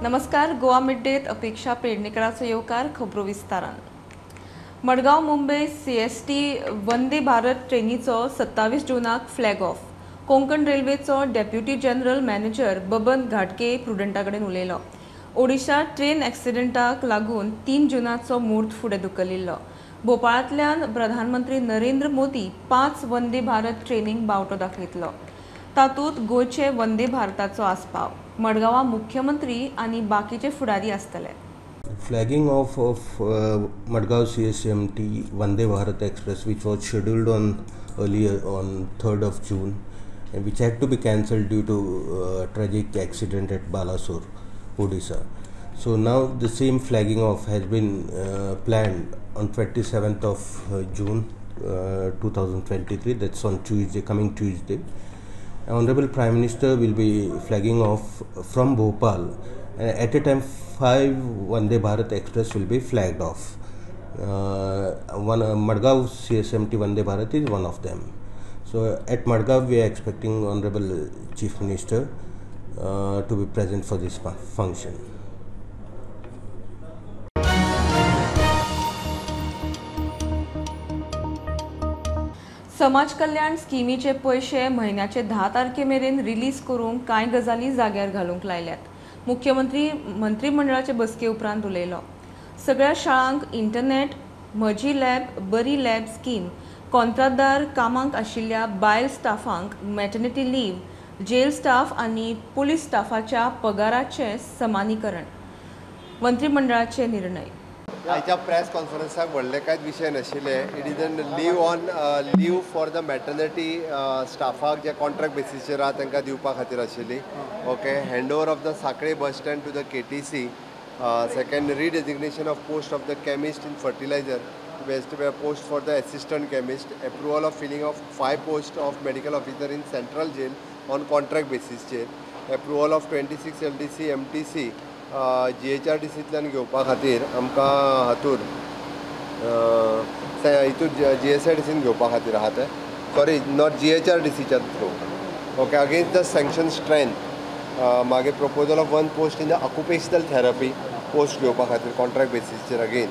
नमस्कार, गोवा मिड डेत अपेक्षा पेडणेकराचो येवकार. खबरो विस्तारान. Madgaon Mumbai CST Vande Bharat ट्रेनीचो 27 जूनाक फ्लॅग ऑफ. कोंकण रेल्वेचो deputy general manager Baban Ghatge प्रुडंटा कडेन उलयलो. ओडिशा ट्रेन एक्सिडेंटाक लागून 3 जूनाचो म्हूर्त फुडें धुकलिल्लो. भोपाळांतल्यान प्रधानमंत्री नरेंद्र मोदी 5 वंदे भारत ट्रेनींक बावटो दाखयतलो. तातूंत गोंयचे वंदे भारताचो आस्पाव. मडगांवां मुख्यमंत्री आनी बाकीचे फुडारी आसतले. Flagging off of Madgaon CSMT Vande Bharat Express, which was scheduled on earlier on 3rd of June, and which had to be cancelled due to tragic accident at Balasore, Odisha. So now the same flagging off has been planned on 27th of June 2023. That's on Tuesday, coming Tuesday. Honorable Prime Minister will be flagging off from Bhopal. At a time, 5 Vande Bharat Express will be flagged off. One Madgaon CSMT Vande Bharat is one of them. So at Madgaon, we are expecting Honorable Chief Minister to be present for this function. समाज कल्याण स्किमीचे पयशे म्हयन्याचे 10 तारखे मेरेन release करूंक कांय गजाली जाग्यार घालूंक लायल्यात. मुख्यमंत्री मंत्रिमंडळाचे बसके उपरांत उलयलो. सगळ्या शाळांक इंटरनेट, म्हजी लॅब बरी लॅब स्कीम, कॉन्त्रादार कामाक आशिल्ल्या बायल स्टाफांक मॅटर्निटी लीव, जेल स्टाफ आनी पुलीस स्टाफाच्या पगाराचें समानीकरण. मंत्रिमंडळाचे निर्णय. आयच्या प्रेस कॉन्फरन्साक व्हडले कांयच विशय नाशिल्ले. It is an leave on leave for the maternity स्टाफाक J contract बेसीसचेर आहा तांकां दिवपा खातीर आशिल्ली. Okay, hand over of the Sanquelim bus stand to the KTC. Second, redesignation of post of the chemist in fertilizer best post for the assistant chemist. Approval of filling of 5 post of medical officer in central jail on contract बेसीसचेर. Approval of 26 LDC MTC GHRDCंतल्यान घेवपा खातीर आमकां हातूर हितून GSIDCन घेवपा खातीर आहा तें, sorry not GHRDCच्या through. Okay, against the sanction strength. मागीर proposal of 1 post in the occupational therapy post घेवपा खातीर कॉन्ट्रॅक्ट बेसीसचेर अगेन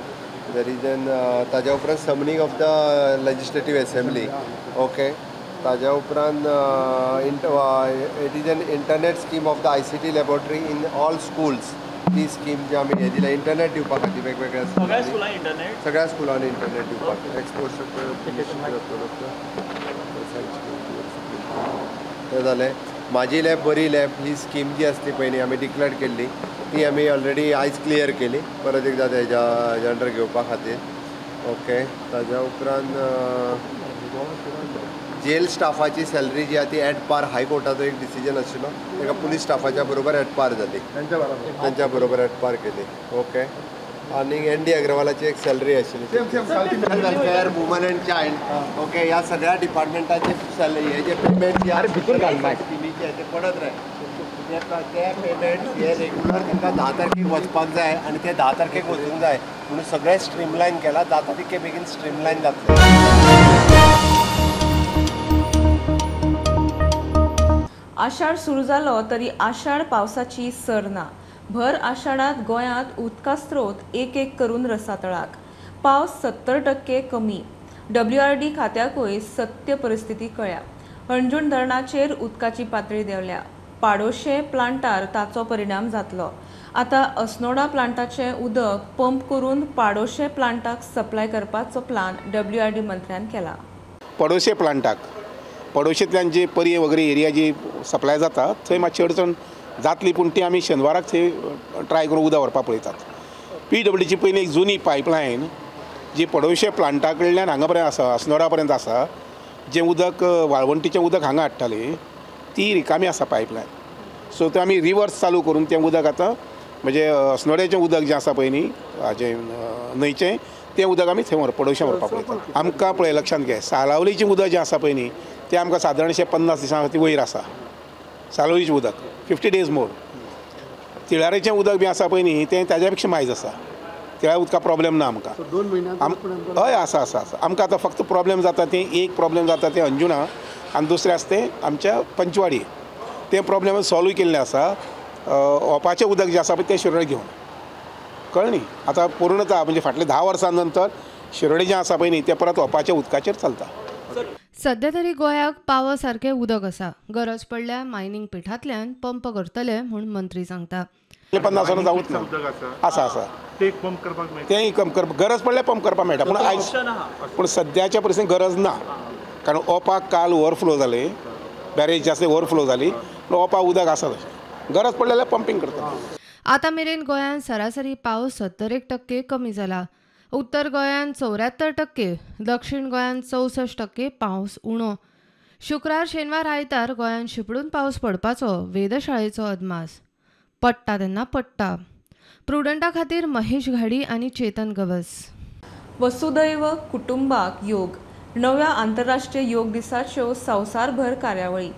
there is an. ताज्या उपरांत summoning of the legislative assembly. Okay, ताज्या उपरांत it is an internet scheme of the ICT laboratory in all schools. ती scheme जी आमी हे दिल्या इंटरनेट दिवपा खातीर वेगवेगळ्या सगळ्या स्कुलांनी इंटरनेट दिवपाक. एक्सपोर्ट तें जालें. म्हाजी लॅब बरी लॅब ही स्कीम जी आसली पयलीं आमी डिक्लेअर केल्ली ती आमी ऑलरेडी आयज क्लियर केली परत एकदां तेज्या अंडर घेवपा खातीर. ओके, ताज्या उपरांत जेल स्टाफाची सॅलरी जी आहा ती एट पार हायकोर्टाचो एक डिसिजन आशिल्लो ताका पुलीस स्टाफाच्या बरोबर एट पार जाली, तांच्या बरोबर एट पार केली. ओके, आनी एन डी अग्रवालाची एक सॅलरी आशिल्ली. Welfare, woman and child. Okay, ह्या सगळ्या डिपार्टमेंटाचे सॅलरी हे जे पेमेंट स्किमीचे ते पडत राय ते पेमेंट हे रेगुलर तांकां 10 तारखेक वचपाक जाय आनी ते 10 तारखेक वचूंक जाय म्हणून सगळें स्ट्रीमलायन केलां. जाता तितके बेगीन स्ट्रीमलायन जातलें. आषाढ सुरू जालो तरी आषाढ पावसाची सर ना. भर आषाढात गोंयांत उदका स्रोत एक एक करून रसातळाक. पावस 70% कमी. WRD खात्याकूय सत्य परिस्थिती कळ्ळ्या. हणजूण धरणाचेर उदकाची पातळी देंवल्या. पाडोशे प्लांटार ताचो परिणाम जातलो. आतां अस्नोडा प्लांटाचें उदक पंप करून पाडोशे प्लांटाक सप्लाय करपाचो प्लान WRD मंत्र्यान केला. पडोशे प्लांटाक पडोशेंतल्यान जी पर्ये वगैरे एरिया जी सप्लाय जाता थंय मातशी अडचण जातली, पूण ती आमी शेनवाराक थंय ट्राय करून उदक व्हरपाक पळयतात. PWDची पयलीं एक जुनी पायपलायन जी पडोशे प्लांटा कडल्यान हांगा पर्यंत आसा, अस्नोडा पर्यंत आसा, जें उदक वाळवंटीचें उदक हांगा हाडटाली ती रिकामी आसा पायपलायन. सो तें आमी रिवर्स चालू करून तें उदक आतां म्हणजे अस्नोड्याचें उदक जें आसा पळय न्ही हाजें न्हंयचें तें उदक आमी थंय व्हर पडोशे व्हरपाक पळयतात. आमकां पळय लक्षांत घे, सालावलीचें उदक जें आसा पळय न्ही तें आमकां सादारणशें 50 दिसां खातीर वयर आसा. सालावलीचें उदक 50 डेज मोर. तिळारेचें उदक बी आसा पळय न्ही तें ताज्या पेक्षा मायज आसा. तिळार उदका प्रॉब्लेम ना आमकां. हय आसा आसा आसा. आमकां आतां फक्त प्रॉब्लेम जाता तें एक प्रॉब्लेम जाता तें अंजुणा आनी दुसरें आसा तें आमच्या पंचवाडी. तें प्रॉब्लेम सॉल्व केल्लें आसा. ओपाचें उदक जें आसा पळय तें शिरोडे घेवन कळ्ळें न्ही. आतां पूर्णता म्हणजे फाटले 10 वर्सां नंतर शिरोडे जें आसा पळय न्ही तें परत ओपाच्या उदकाचेर चलता. सध्या तरी गोंयाक पावो सारकें उदक आसा, गरज पडल्यार मायनिंग पिठांतल्यान पंप करतले म्हूण मंत्री सांगता. 50 वर्सां जावूच ना आसा आसा तें पंप करपाक मेळटा, तेंय पंप करपाक गरज पडल्यार पंप करपाक मेळटा, पूण आयज पूण सद्याच्या परिस्थितीन गरज ना, कारण ओपाक काल ओवरफ्लो जालें, बॅरेज जे आसा ओवरफ्लो जाली, पूण ओपाक उदक आसा तशें, गरज पडल्यार जाल्यार पंपींग करता. आतां मेरेन गोंयांत सरासरी पावस 71% कमी जाला. उत्तर गोंयांत 74%, दक्षिण गोंयांत 64% पावस उणो. शुक्रार, शेनवार, आयतार गोंयांत शिंपडून पावस पडपाचो वेधशाळेचो अदमास. पडटा तेन्ना पडटा. प्रुडंटा खातीर महेश घाडी आनी चेतन गवस. वसुदैव कुटुंबाक योग. 9व्या आंतरराष्ट्रीय योग दिसाच्यो संवसारभर कार्यावळी.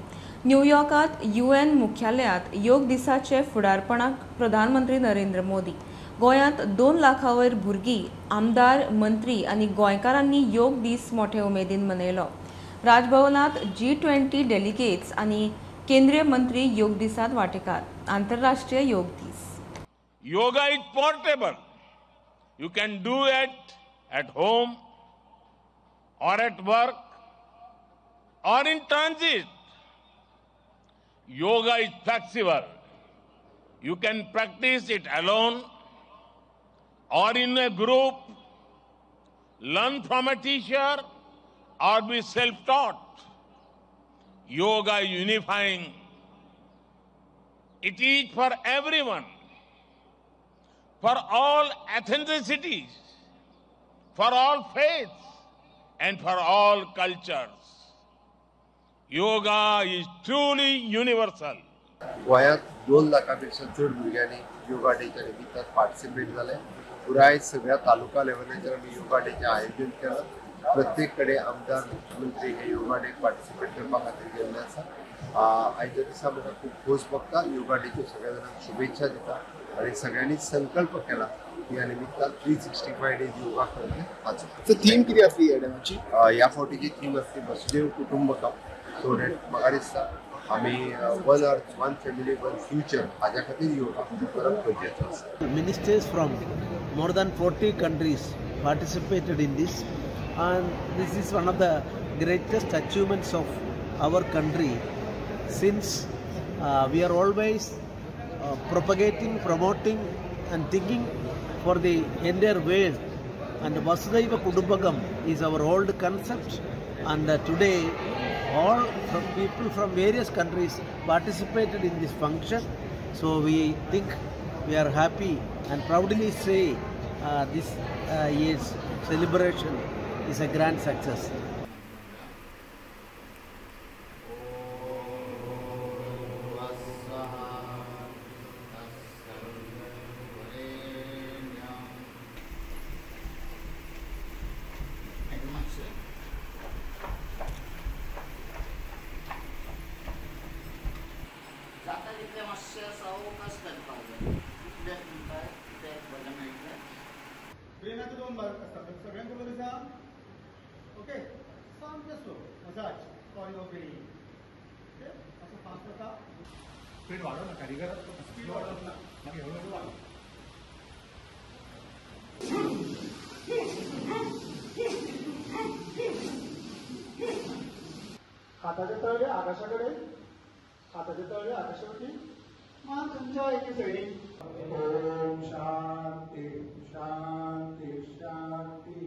न्यूयॉर्कांत UN मुख्यालयांत योग दिसाचे फुडारपणाक प्रधानमंत्री नरेंद्र मोदी. गोंयांत 2 लाखां वयर भुरगीं, आमदार, मंत्री आनी गोंयकारांनी योग दीस मोठे उमेदीन मनयलो. राजभवनांत G20 delegates आनी केंद्रीय मंत्री योग दिसात वांटेकार. आंतरराष्ट्रीय योग दीस. Yoga is portable. You can do it at home or at work or in transit. Yoga is flexible. You can practice it alone or in a group, learn from a teacher or be self-taught. Yoga is unifying. It is for everyone, for all ethnicities, for all faiths and for all cultures. Yoga is truly universal. गोंयांत 2 लाखां पेक्षा चड भुरग्यांनी योगा डेच्या निमित्तान participate जाले. पुराय सगळ्या तालुका लेवलाचेर आमी योगा डेचें आयोजन केलां. प्रत्येक कडेन आमदार, मुख्यमंत्री हे योगा डेक पार्टिसिपेट करपा खातीर गेल्ले आसा. आयच्या दिसा म्हाका खूब खोस भोगता. योगा डेच्यो सगळ्या जाणांक शुभेच्छा दिता आनी सगळ्यांनी संकल्प केला की ह्या निमित्तान 365 डेज योगा करचे हाचो. थीम कितें आसली ह्या टायमाची? ह्या फावटीची थीम आसली वसुदेव कुटुंबकम. सो that म्हाका दिसता आमी one earth, one family, one future हाज्या खातीर योगा करप गरजेचो आसा. Ministers from more than 40 countries participated in this, and this is one of the greatest achievements of our country, since we are always propagating, promoting and thinking for the entire world, and Vasudhaiva Kutumbakam is our old concept, and today all from people from various countries participated in this function. So we think we are happy and proudly say this year's celebration is a grand success. हाताचे तळवे आकाशाकडे, हाताचे तळवे आकाशावरती, मान तुमच्या एके सायडीन. ओम शांती शांती शांती.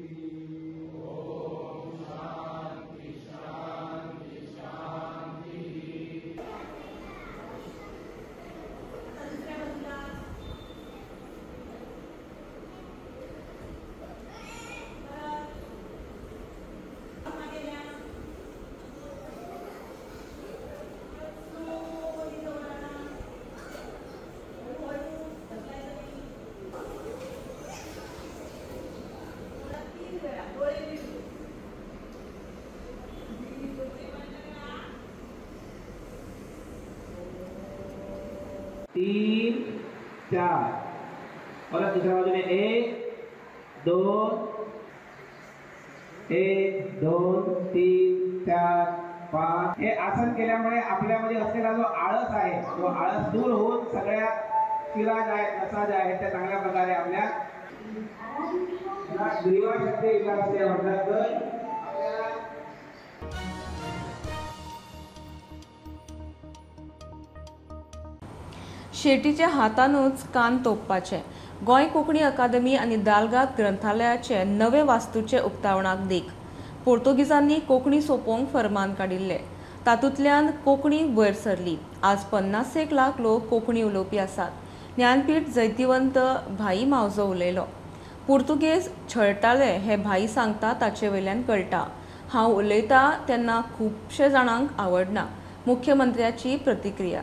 ओम शांती शांती शांती. तीन चार और दुसऱ्या बाजूने 1 2 1 2 3 4 5। हे आसन केल्यामुळे आपल्यामध्ये असलेला जो आळस आहे तो आळस दूर होऊन सगळ्या शिरा ज्या आहेत, नसा ज्या आहेत त्या चांगल्या प्रकारे आपल्या ग्रीवा शक्ती विकास म्हणतात। तर आपल्याला शेटीच्या हातानूच कान तोपपाचें। गोंय कोंकणी अकादमी आनी दालगाद ग्रंथालयाचे नवे वास्तूचे उक्तावणाक देख। पोर्तुगीजांनी कोंकणी सोंपोवंक फरमान काडिल्लें, तातूंतल्यान कोंकणी वयर सरली। आज 50 लाख लोक कोंकणी उलोवपी आसात। ज्ञानपीठ जैतिवंत भाई मावजो उलयलो। पुर्तुगेज छळटाले हे भाई सांगता ताचे वयल्यान कळटा। हांव उलयता तेन्ना खुबशे जाणांक आवडना, मुख्यमंत्र्याची प्रतिक्रिया।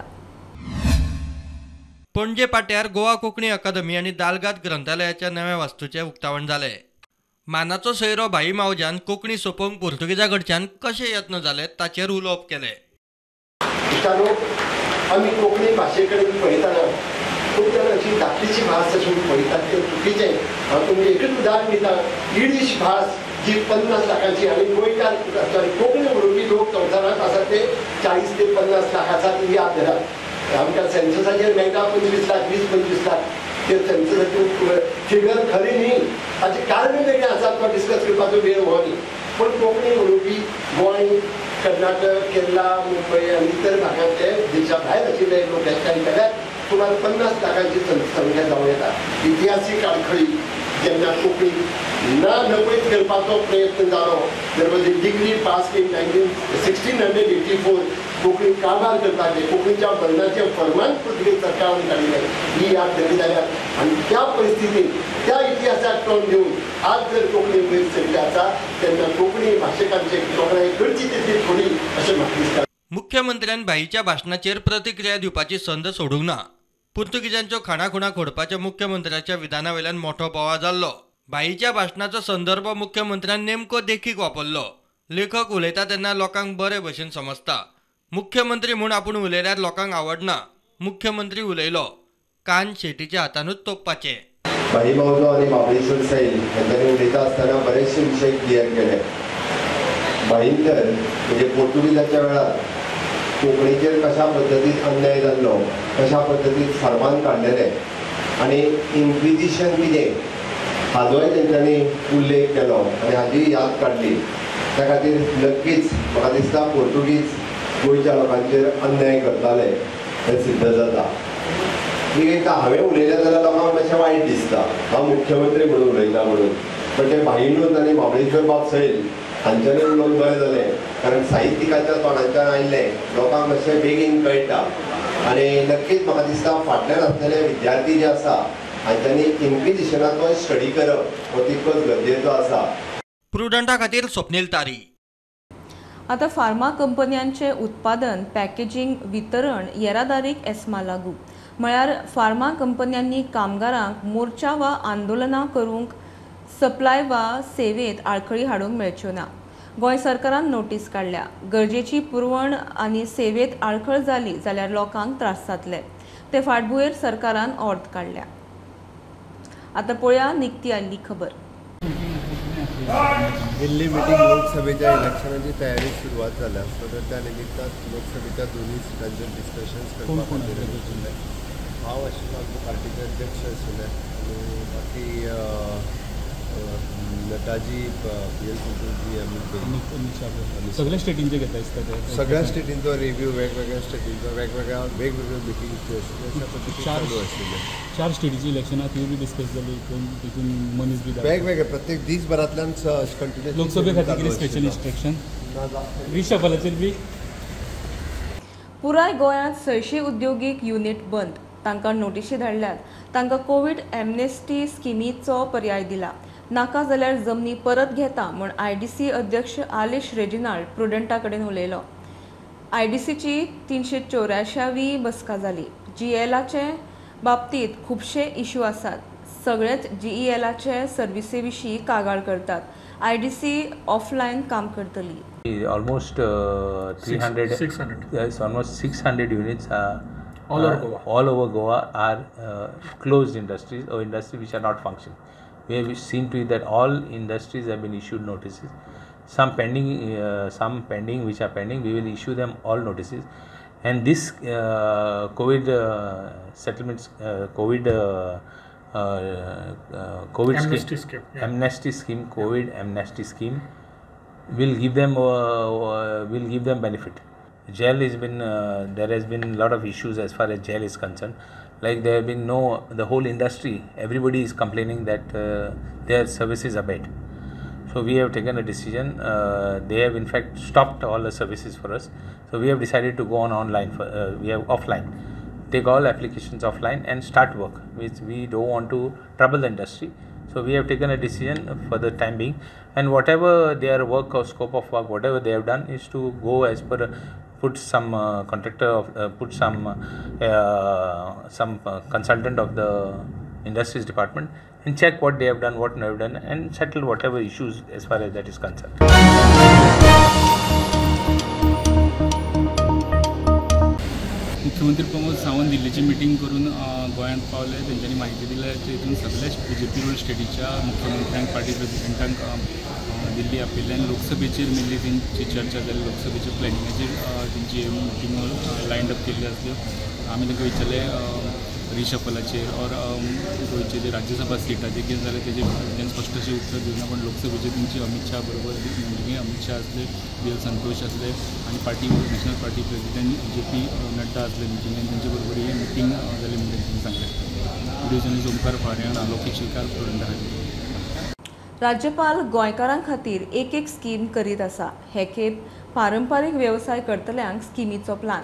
पणजे पाट्यार गोवा कोंकणी अकादमी आनी दालगाद ग्रंथालयाच्या नव्या वास्तूचें उक्तावण जालें। मानाचो सोयरो भाई मावज्यान कोंकणी सोंपोवंक पुर्तुगेजा कडच्यान कशे यत्न जाले ताचेर उलोवप केलें। आमी कोंकणी भाशे कडेन पळयतना खूब जाण अशी धाकटीची भास अशी पळयतात, तें चुकीचें। हांव तुमकां एकूच उदाहरण दिता, इंग्लीश भास जी 50 लाखांची आनी गोंयकार कोंकणी उलोवपी लोक संवसारांत आसात ते 40 ते 50 लाख आसात, ही याद धरात। आमकां सेन्ससाचेर मेळटा 25 लाख, 20-25 लाख, ते सेन्ससाची फिगर खरी न्ही, ताचें कारण वेगळें आसा, तो डिस्कस करपाचो वेळ हो न्ही। पूण कोंकणी उलोवपी गोंय, कर्नाटक, केरला, मुंबय आनी इतर भागांतले देशा भायर आशिल्ले लोक एकठांय केल्यार सुमार 50 लाखांची संख्या जावं येता। इतिहासीक आडखळी जेन्ना कोंकणी ना नपयत करपाचो प्रयत्न जालो, there was a decree pass in 1684 Konkani काबार करपाचें, कोंकणीच्या बंदाचें फरमान पुर्तुगेज सरकारान काडिल्लें, ही याद धरली जाल्यार आनी त्या परिस्थितीन त्या इतिहासाक तोंड दिवन आज जर कोंकणी वयर सरली आसा तेन्ना कोंकणी भाशकांचे तोखणाय करची तितली थोडी अशें म्हाका दिसता। मुख्यमंत्र्यान भाईच्या भाशणाचेर प्रतिक्रिया दिवपाची संद सोडूंक ना। पुर्तुगेजांच्यो खाणाखुणा खोडपाच्या मुख्यमंत्र्याच्या विधाना वयल्यान मोठो बोवाळ जाल्लो। भाईच्या भाशणाचो संदर्भ मुख्यमंत्र्यान नेमको देखीक वापरलो। लेखक उलयता तेन्ना लोकांक बरे भशेन समजता। मुख्यमंत्री म्हूण आपूण उलयल्यार लोकांक आवडना। मुख्यमंत्री उलयलो, कान शेटीच्या हातानूच तोपपाचें। भाई मावजो आनी महाबळेश्वर सैल हेंच्यांनी उलयता आसतना बरेचशे विशय क्लियर केले। भाईन तर म्हणजे पोर्तुगीजाच्या वेळार कोंकणीचेर कशा पद्दतीन अन्याय जाल्लो, कशा पद्दतीन फरमान काडलेलें आनी इन्क्विजिशन कितें हाजोय तेंच्यांनी उल्लेख केलो आनी हाजी याद काडली। त्या खातीर नक्कीच म्हाका दिसता पोर्तुगीज गोंयच्या लोकांचेर अन्याय करताले हें सिद्ध जाता। एकदां हांवें उलयलें जाल्यार लोकांक मातशें वायट दिसता, हांव मुख्यमंत्री म्हणून उलयता म्हणून, पण ते भाईनूच आनी महाबळेश्वर बाब सैल हांच्यांनी उलोवन बरें जालें, कारण साहित्यिकाच्या तोंडांच्यान आयिल्लें लोकांक मातशें बेगीन कळटा। आनी नक्कीच म्हाका दिसता फाटल्यान आसलेले विद्यार्थी जे आसा हांच्यांनी इन्क्विजिशनाचो स्टडी करप हो तितकोच गरजेचो आसा। प्रुडंटा खातीर स्वप्नील तारी। आतां फार्मा कंपन्यांचें उत्पादन, पॅकेजींग, वितरण, येरादारीक एस्मा लागू। म्हळ्यार फार्मा कंपन्यांनी कामगारांक मोर्चा वा आंदोलनां करूंक सप्लाय वा सेवेंत आडखळी हाडूंक मेळच्यो ना। गोंय सरकारान नोटीस काडल्या। गरजेची पुरवण आनी सेवेंत आडखळ जाली जाल्यार लोकांक त्रास जातले, ते फाटभुंयेर सरकारान ऑर्द काडल्या। आतां पळोवया निकती आयिल्ली खबर। दिल्ली मिटींग लोकसभेच्या इलेक्शनाची तयारी सुरवात जाल्या, सो त्या निमित्तान लोकसभेच्या दोन्ही सिटांचेर डिस्कशन्स करपा खातीर आशिल्लें। हांव आशिल्लो, आमचे पार्टीचे अध्यक्ष आशिल्ले आनी बाकी नड्डाजी, बी एल संतोषजी, अमीत, सगळ्या स्टेटींचे घेता दिसता ते, सगळ्या स्टेटींचो रिव्यू, वेगवेगळ्या स्टेटींचो वेगवेगळ्यो मिटींग ज्यो आशिल्ल्यो अशा पद्दतीन चालू आशिल्लें। 4 स्टेटीची इलेक्शनां ती बी डिस्कस जाली, तितून मनीस बी वेगवेगळे प्रत्येक दीसभरांतल्यान कंटिन्युअस। लोकसभे खातीर कितें स्पेशल इन्स्ट्रक्शन रिशफलाचेर बी? पुराय गोंयांत 600 उद्योगीक युनीट बंद, तांकां नोटिशी धाडल्यात। तांकां कोवीड एमनेस्टी स्किमीचो पर्याय दिला। नाका जाल्यार जमनी परत घेता म्हूण IDC अध्यक्ष आलिश रेजिनाल्ड प्रुडंटा कडेन उलयलो। IDCची 384वी बसका जाली। GELाचे बाबतींत खुबशे इश्यू आसात। सगळेच GELाचे सर्विसे विशीं कागाळ करतात। IDC offline काम करतली। Almost 300, 600. Yes, almost 600 units are all over Goa. All over Goa are closed industries or industries which are not functioning. We have seen to it that all industries have been issued notices. Some pending which are pending, we will issue them all notices. And this COVID settlements, COVID amnesty scheme, yeah. Amnesty scheme, COVID amnesty scheme will give them benefit. Jail has been there has been a lot of issues as far as jail is concerned. Like there have been no, the whole industry, everybody is complaining that their services are bad. So we have taken a decision. They have in fact stopped all the services for us. So we have decided to go on online. We have offline. Take all applications offline and start work, which we don't want to trouble the industry. So we have taken a decision for the time being, and whatever their work or scope of work, whatever they have done is to go as per, put some contractor, of, put some consultant of the industries department and check what they have done, what they have done, and settle whatever issues as far as that is concerned. मुख्यमंत्री प्रमोद सावंत दिल्लीची meeting करून गोंयांत पावले. तेंच्यांनी म्हायती दिल्या तेतून सगळ्या बीजेपी रोल स्टेटीच्या मुख्यमंत्र्यांक, पार्टी प्रेसिडेंटांक दिल्ली आपयिल्ले आनी लोकसभेचेर मेनली तेंची चर्चा जाली. लोकसभेच्या प्लॅनिंगाचेर तेंची मिटींग लायन्ड अप केल्ल्यो आसल्यो. आमी तांकां विचारलें रिशफलाचेर ऑर गोंयचे जे राज्यसभा सिटाचेर कितें जालें तेजेर तेंच्यांनी स्पश्ट अशें उत्तर दिवना. पूण लोकसभेचेर तेंची अमीत शाह बरोबर मिटींगे अमीत शाह आसले, बी एल संतोष आसले आनी party national party president J P Nadda आसले मिटिंगेन. तेंचे बरोबर ही मिटींग जाली म्हणून तेंच्यांनी सांगलें. व्हिडिओ जर्नलिस्ट ओमकार फारे आनी अलौकीक शिलकार, प्रुडंटा खातीर. राज्यपाल गोंयकारां खातीर एक एक स्कीम करीत आसा. हे खेप पारंपारीक वेवसाय करतल्यांक स्किमीचो प्लान.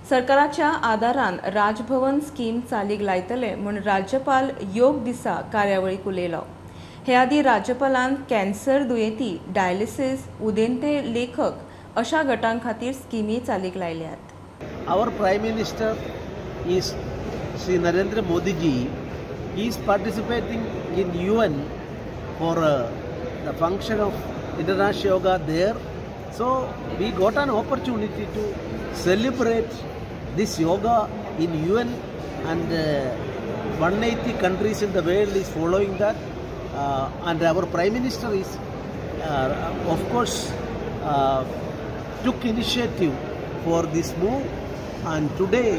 सरकाराच्या आदारान राजभवन स्कीम चालीक लायतले म्हूण राज्यपाल योग दिसा कार्यावळीक उलयलो. हे आदीं राज्यपालान कॅन्सर दुयेंती, डायलिसीस, उदेंते लेखक अशा गटां खातीर स्किमी चालीक लायल्यात. Our Prime Minister is Shri Narendra Modi ji. He is participating in UN for the function of International Yoga there. So we got an opportunity to celebrate this yoga in UN, and 180 countries in the world is following that, and our Prime Minister is of course took initiative for this move. And today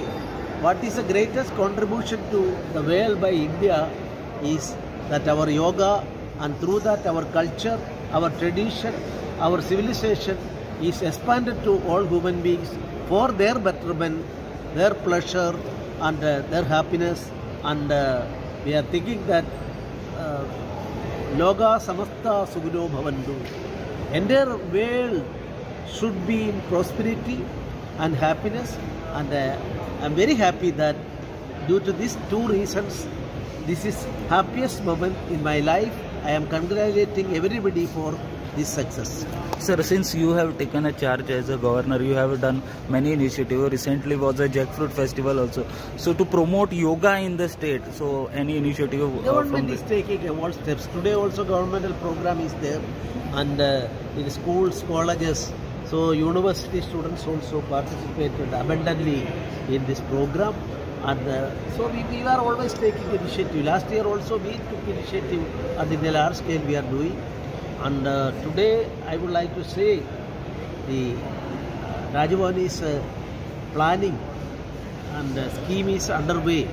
what is the greatest contribution to the world by India is that our yoga, and through that our culture, our tradition, our civilization is expanded to all human beings for their betterment, their pleasure and their happiness. And we are thinking that Loga Samastha Sukhino Bhavantu. Entire world should be in prosperity and happiness. And I am very happy that due to these two reasons, this is happiest moment in my life. I am congratulating everybody for this success. Sir, since you have taken a charge as a governor, you have done many initiatives. Recently was a jackfruit festival also. So to promote yoga in the state, so any initiative? Government is taking all steps. Today also governmental program is there, and in schools, colleges, so university students also participated abundantly in this program. And so we are always taking initiative. Last year also we took initiative, and in a large scale we are doing. And today I would like to say the Raj Bhavan is planning and scheme is underway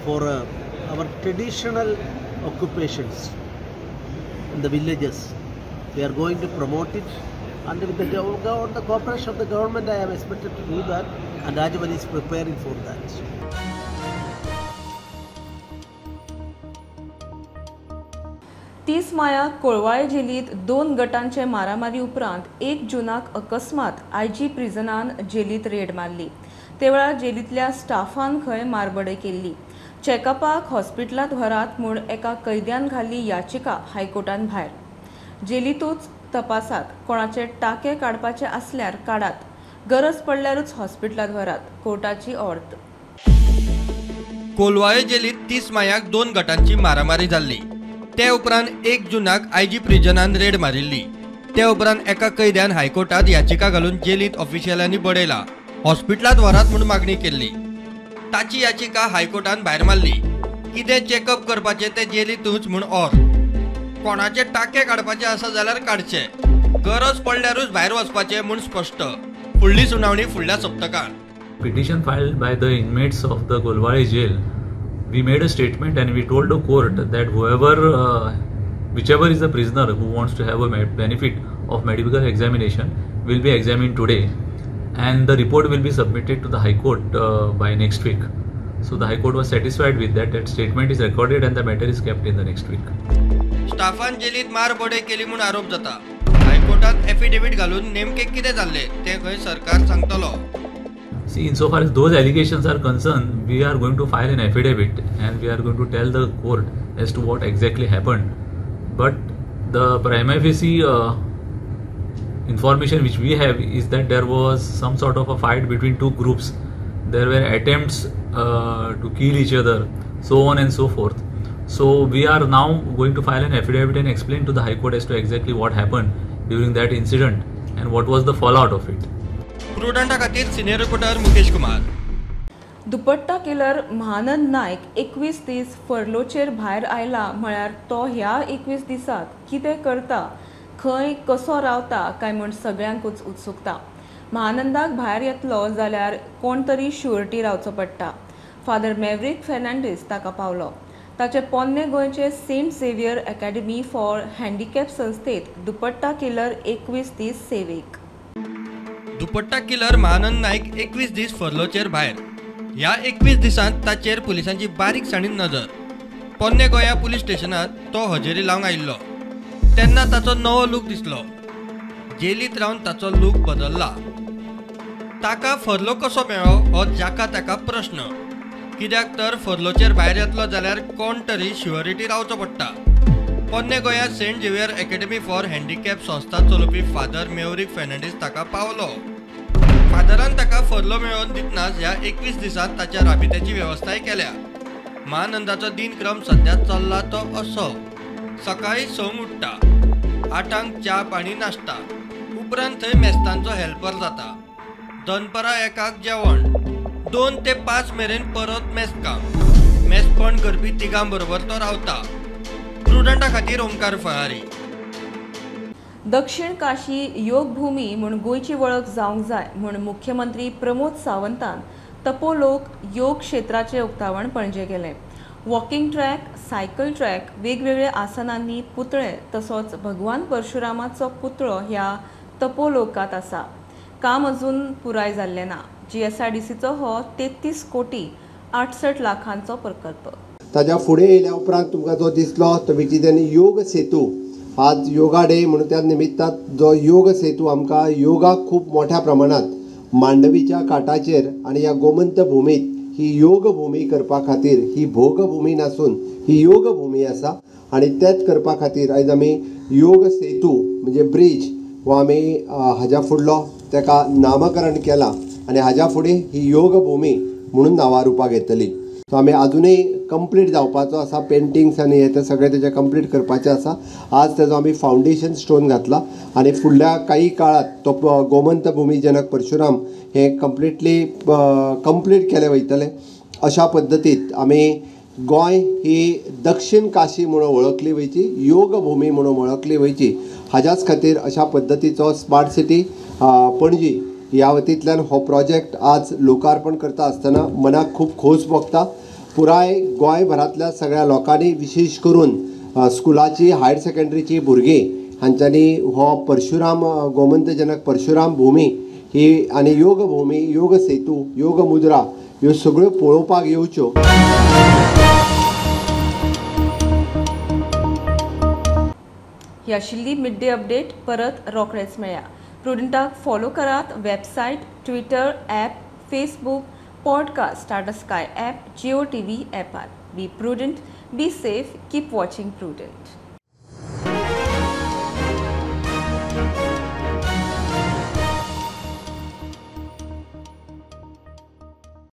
for our traditional occupations in the villages. We are going to promote it, and with the cooperation of the government I am expected to do that, and Raj Bhavan is preparing for that. 30 मायाक Colvale जेलीत दोन गटांचे मारामारी उपरांत 1 जूनाक अकस्मात IG प्रिजनान जेलीत red मारली. ते वेळार जेलींतल्या Staffan खंय मारबडय केल्ली. चॅकअपाक हॉस्पिटलांत व्हरात म्हूण एका कैद्यान घाल्ली याचिका हायकोर्टान भायर. जेलींतूच तपासात, कोणाचे टाके काडपाचे आसल्यार काडात, गरज पडल्यारूच हॉस्पिटलांत व्हरात, कोर्टाची ऑर्द. कोलवाळे जेलीत 30 मायाक दोन गटांची मारामारी जाल्ली. ते उपरांत 1 जूनाक आयजी प्रिजनान रेड मारिल्ली. ते उपरांत एका कैद्यान हायकोर्टात याचिका घालून जेलीत ऑफिशियलांनी बडयला, हॉस्पिटलांत व्हरात म्हूण मागणी केल्ली. ताची याचिका हायकोर्टान भायर मारली. कितें चॅकअप करपाचें तें जेलींतूच म्हूण ऑर, कोणाचे टाके काडपाचे आसा जाल्यार काडचे, गरज पडल्यारूच भायर वचपाचें म्हूण स्पश्ट. फुडली सुनावणी फुडल्या सप्तकांत. Petition filed by the inmates of the Colvale jail, we made a statement and we told the court that whoever, whichever is the prisoner who wants to have a benefit of medical examination will be examined today, and the report will be submitted to the High Court by next week. So the High Court was satisfied with that. That statement is recorded and the matter is kept in the next week. स्टाफान जेलीत मार बडय केली म्हूण आरोप जाता. हायकोर्टात affidavit घालून नेमके कितें जाल्लें तें खंय सरकार सांगतलो. See, insofar as those allegations are concerned, we are going to file an affidavit and we are going to tell the court as to what exactly happened. But the prima facie information which we have is that there was some sort of a fight between two groups. There were attempts to kill each other, so on and so forth. So we are now going to file an affidavit and explain to the High Court as to exactly what happened during that incident and what was the fallout of it. प्रुडंटा खातीर senior reporter Mukesh Kumar. Dupatta killer Mahanand Naik 21 दीस फर्लोचेर भायर आयला म्हळ्यार तो ह्या 21 दिसांत कितें करता, खंय कसो रावता काय म्हूण सगळ्यांकूच उत्सुकता. महानंदाक भायर येतलो जाल्यार कोण तरी शुअरिटी रावचो पडटा. फादर मेवरीक फेर्नांडीस ताका पावलो. ताचे पोन्ने गोंयचे Saint Xavier Academy for Handicap संस्थेत दुपट्टा किलर 21 दीस सेवेक. दुपट्टा किलर महानंद नायक 21 दीस फर्लोचेर भायर. ह्या 21 दिसांत ताचेर पुलिसांची बारीकसाणीन नजर. पोन्ने गोंया पुलीस स्टेशनांत तो हजेरी लावंक आयिल्लो तेन्ना ताचो नवो लूक दिसलो. जेलींत रावन ताचो लूक बदल्ला. ताका फर्लो कसो मेळ्ळो हो जाका ताका प्रश्न. कित्याक तर फर्लोचेर भायर येतलो जाल्यार कोण तरी शुअरिटी रावचो पडटा. पोन्ने गोंया Saint Xavier Academy for Handicap संस्था चलोवपी फादर मेवरीक फेर्नांडीस ताका पावलो. फादरान ताका फर्लो मेळोवन दितनाच ह्या 21 दिसांत ताच्या राबित्याची वेवस्थाय केल्या. महानंदाचो दिनक्रम सद्या चल्ला तो असो. सकाळीं 6 उठ्ठा, 8 च्या पाणी नाश्ता, उपरांत थंय मेस्तांचो हेल्पर जाता. दनपरां 1 जेवण, 2 ते 5 मेरेन परत मेस्तकाम. मेस्तपण करपी तिगां बरोबर तो रावता. प्रुडंटा खातीर ओंकार फळारी. दक्षिण काशी योगभूमी म्हूण गोंयची वळख जावंक जाय म्हूण मुख्यमंत्री प्रमोद सावंतान तपोलोक योग क्षेत्राचें उक्तावण पणजे केलें. वॉकिंग ट्रॅक, सायकल ट्रॅक, वेगवेगळ्या आसनांनी पुतळे तसोच भगवान परशुरामाचो पुतळो ह्या तपोलोकांत आसा. काम अजून पुराय जाल्लें ना. GSIDCचो हो 33 कोटी 68 लाखांचो प्रकल्प. ताज्या फुडें येयल्या उपरांत तुमकां जो दिसलो तो which is an योग सेतू. आज योगा डे म्हणून त्या निमित्तान जो योग सेतू आमकां योगा खूब मोठ्या प्रमाणांत मांडवीच्या काठाचेर आनी ह्या गोमंत भुमीत ही योगभूमी करपा खातीर, ही भोगभूमी नासून ही योगभूमी आसा आनी तेच करपा खातीर आयज आमी योग सेतू म्हणजे ब्रीज हो आमी हाज्या फुडलो ताका नामकरण केलां आनी हाज्या फुडें ही योगभूमी म्हणून नांवारूपाक येतली. सो आमी आजुनूय कंप्लीट जावपाचो आसा, पेंटिंग्स आनी हे ते सगळें तेजें कंप्लीट करपाचें आसा. आज तेजो आमी फावंडेशन स्टोन घातला आनी फुडल्या काही काळांत तो गोमंत भूमी जनक परशुराम हे कंप्लिटली कंप्लीट केलें वयतलें. अशा पद्दतीत आमी गोंय ही दक्षिण काशी म्हणून वळखली वयची, योगभूमी म्हणून वळखली वयची, हाज्याच खातीर अशा पद्दतीचो स्मार्ट सिटी पणजी ह्या वतींतल्यान हो प्रोजेक्ट आज लोकार्पण करता आसतना मनाक खूब खोस भोगता. पुराय गोंयभरांतल्या सगळ्या लोकांनी, विशेश करून स्कुलाची हायर सेकंडरीची भुरगीं हांच्यांनी हो परशुराम गोमंत जनक परशुराम भूमी ही आनी योगभूमी, योग सेतू, योग मुद्रा ह्यो सगळ्यो पळोवपाक येवच्यो. ही आशिल्ली मिड डे अपडेट. परत रोखडेच मेळया. प्रुडंटाक फॉलो करात website, Twitter, app, Facebook, podcast, Tata Sky app, Jio TV ॲपार. Be prudent, be safe, keep watching Prudent.